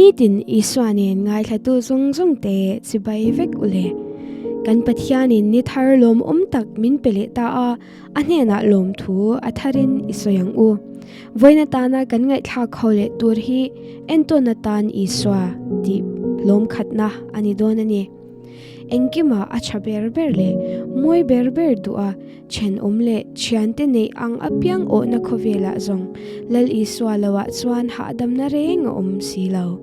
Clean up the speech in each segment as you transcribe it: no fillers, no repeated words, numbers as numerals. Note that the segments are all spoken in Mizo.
Nitin Isua nen ngaithlatu zawng zawng te chibai vek u le. Kan Pathianin ni thar lawmawm tak min pe leh ta a, a hnenah lawmthu a tharin i sawi ang u. Vawiin atana kan ngaihthlak ho leh tur hi entawn atan Isua tih lawmkhatna a ni dawn a ni. Engkimah a tha ber ber leh mawi ber ber duh a, thenawm leh thiante neih ang apiang awhna khawvelah zawng Lal Isua loah chuan hahdamna reng a awm si lo.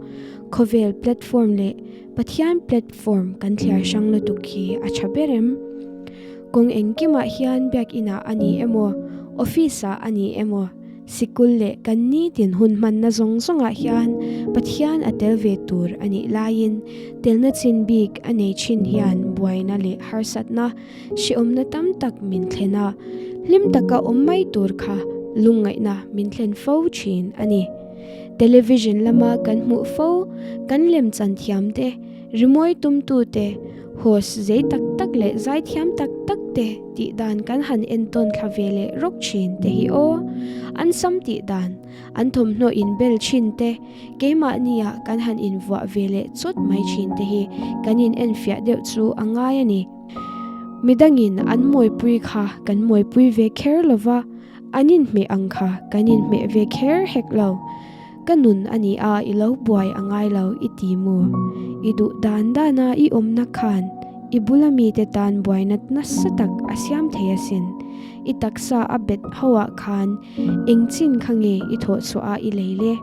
Khawvel platform leh Pathian platform kan thliar hrang lutuk hi a tha ber em? Kawng engkimah hian biakinah a ni emaw, office-ah a ni emaw, Sikul leh kan nitin hun hmanna zawng zawngah hian Pathian a tel ve tur a nih laiin telna chin bik a nei thin hian buaina leh harsatna hrehawmna tam tak min thlen a, hlim taka awm mai tur kha lungngaihna min thlen fo thin a ni. Television lama kan hmuh fo kan lemchan thiamte, rimawi tumtute, Host zei tak tak leh zaithiam tak tak te tih dan kan han entawn thla ve leh rawk thin te hi aw. An sam tih dan, an thawmhnaw in bel thin te, keimahnia kan han invuah ve leh chawt mai thin te hi kan in enfiah deuh chu a ngai a ni. Midangin an mawipui kha kan mawipui ve kher lova, an inhmeh ang kha kan inhmeh ve kher hek lo. Ka nun a ni a, i lo buai a ngai lo i ti mu? I duh dan dana i awmna khan i bula mite tan buaina nasa tak a siam thei asin. I taksa a bet ho ah khan eng chin kha nge i thawh chhuah a i lei le?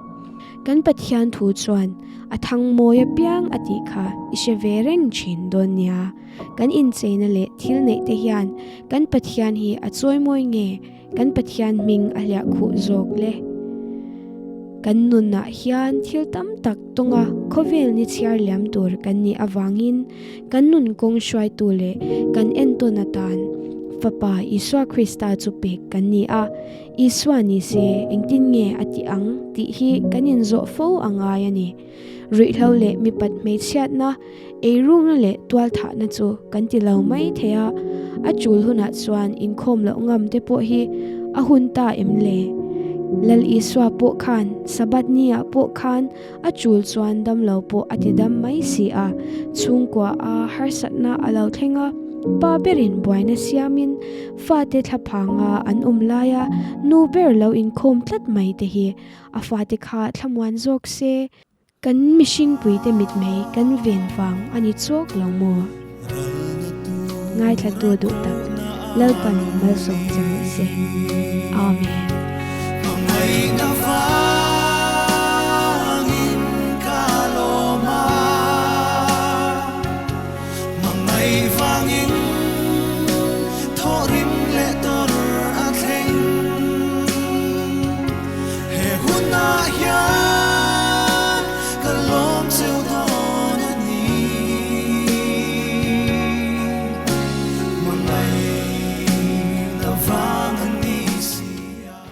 Kan Pathian thu chuan a thang mawi apiang a tih kha i hre ve reng thin dawn nia. Kan incheina leh thil neih te hian kan Pathian hi a chawimawi nge? Kan Pathian hming a hliah khuh zawk le. Kan nunah hian thil tam tak tawnga khawvel ni chhiar liam tur kan nih avangin kan nun kawng hruaitu leh kan entawn atan Fapa Isua Krista chu pek kan ni a. Isua ni se engtin nge a tih ang tih hi kan inzawh fo a ngai a ni. Ruihhlo leh mipat hmeichhiatna, eirukna leh tualthahna chu kan ti lo mai thei a, a chul hunah chuan inkhawm loh ngam te pawh hi a hun ta em le? Lal Isua pawh khan Sabbath ni ah pawh khan a chul chuan damlo pawh a ti dam mai si a, chhungkua a harsatna a lo thleng a, pa berin buaina siamin fate thlaphanga an awm laia nu ber lo inkhawm tlat mai te hi A fate kha thlamuan zawk se. Kan mihringpuite mitmei kan ven vang a ni chawk lo maw? Ngaithlatu duh tak Lalpan malsawm che rawh se. Amen.